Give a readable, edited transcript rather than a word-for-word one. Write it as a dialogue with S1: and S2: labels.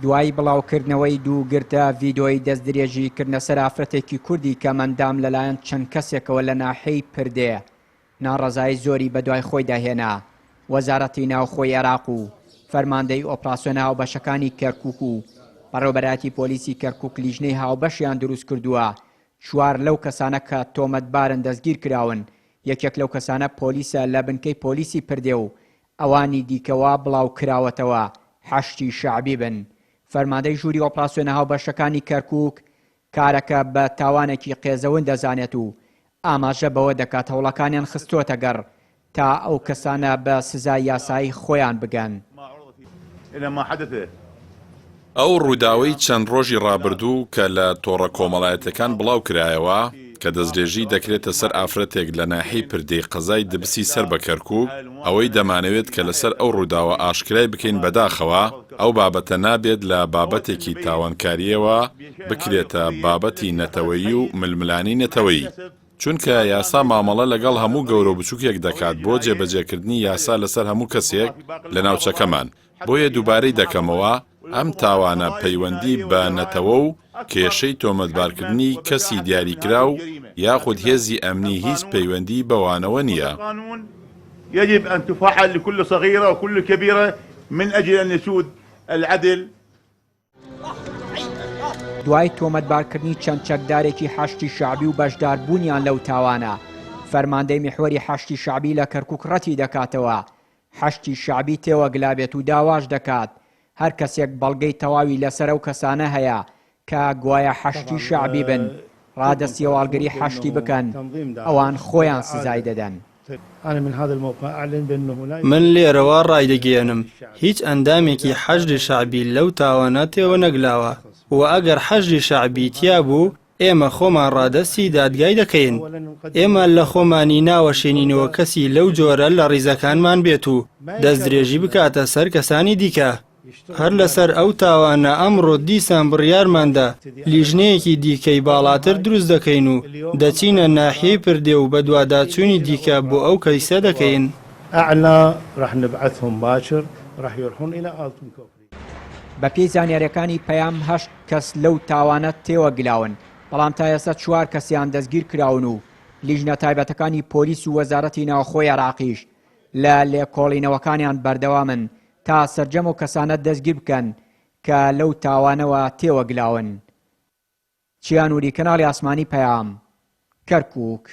S1: دوای بڵاوکردنەوەی دوو گرتە ڤیدۆیی دەستدرێژی کردنە سەر ئافرەتێکی کوردی کەمئەندام لەلایەن چەند کەسێکەوە لە ناحیەی پردێ ناڕەزایی زۆری بەدوای خۆیدا هێنا، وەزارەتی ناوخۆی عێراق و فەرماندەیی ئۆپراسیۆنە هاوبەشەکانی کەرکوک و بەڕێوەبەرایەتی پۆلیسی کەرکوک لیژنەی هاوبەشیان دروستکردووە، چوار لەو کەسانە کە تۆمەتبارن دەستگیرکراون، یەکێک لەو کەسانە پۆلیسە لە بنکەی پۆلیسی پردێ و ئەوانی دیکە وا بڵاوکراوەتەوە حەشدی شەعبی بن. فەرماندەی ژووری ئۆپراسیۆنە هاوبەشەکانی کەرکوک کارەکە بە تاوانێکی قێزەون دەزانێت و ئاماژە بەوە دەکات هەوڵەکانیان خستۆتە گەڕ تا ئەو کەسانە بە سزای یاسایی خۆیان بگەن.
S2: ئەو ڕووداوەی چەند ڕۆژی ڕابردوو کە لە تۆڕە کۆمەڵایەتیەکان بڵاو کرایەوە کە دەستدرێژی دەکرێتە سەر ئافرەتێک لە ناحیەی پردێی قەزای دبسی سەر بە کەرکوک، ئەوەی دەمانەوێت کە لەسەر ئەو ڕووداوە ئاشکرای بکەین بەداخەوە ئەو بابەتە نابێت لە بابەتێکی تاوانکارییەوە بکرێتە بابەتی نەتەوەیی و ململانێی نەتەوەیی، چونکە یاسا مامەڵە لەگەڵ هەموو گەورە و بچوکێک دەکات بۆ جێبەجێکردنی یاسا لەسەر هەموو کەسێک لە ناوچەکەمان، بۆیە دووبارەی دەکەمەوە ئەم تاوانە پەیوەندی بە نەتەوە و کێشەی تۆمەتبارکردنی کەسی دیاریکراو یاخود هێزی ئەمنی هیچ پەیوەندی بەوانەوە نییە.
S1: دوای تۆمەتبارکردنی چەند چەکدارێکی حەشدی شەعبی و بەشداربوونیان لەو تاوانە، فەرماندەی میحوەری حەشدی شەعبی لە کەرکوک ڕەتی دەکاتەوە حەشدی شەعبی تێوەگلابێت و داواش دەکات هەر کەسێک بەڵگەی تەواوی لەسەر ئەو کەسانە هەیە کە گوایە حەشدی شەعبی بن ڕادەستی هەواڵگری حەشدی بکەن ئەوان خۆیان سزای دەدەن.
S3: من لێرەوە ڕایدەگەیەنم هیچ ئەندامێکی حەشدی شەعبی لەو تاوانە تێوەنەگلاوە و ئەگەر حەشدی شەعبی تیابوو ئێمە خۆمان ڕادەستی دادگای دەکەین. ئێمە لە خۆمانی ناوەشێنینەوە کەسی لەو جۆرە لە ڕیزەکانمان بێت و دەستدرێژی بکاتە سەر کەسانی دیکە. هەر لەسەر ئەو تاوانە ئەمڕۆ دیسان بڕیارماندا لیژنەیەکی دیکەی باڵاتر دروست دەکەین و دەچینە ناحیەی پردێ و بەدواداچوونی دیکە بۆ ئەو کەیسە دەکەین.
S1: بەپێی زانیارییەکانی پەیام هەشت کەس لەو تاوانە تێوەگلاون، بەڵام تا ئێستا چوار کەسیان دەستگیرکراون و لیژنە تایبەتەکانی پۆلیس و وەزارەتی ناوخۆی عێراقیش لە لێکۆڵینەوەکانیان بەردەوامن تا سەرجەم ئەو کەسانە دەستگیر بکەن کە لەو تاوانەوە تێوەگلاون. چیا نوری، کەناڵی ئاسمانی پەیام، کەرکوک.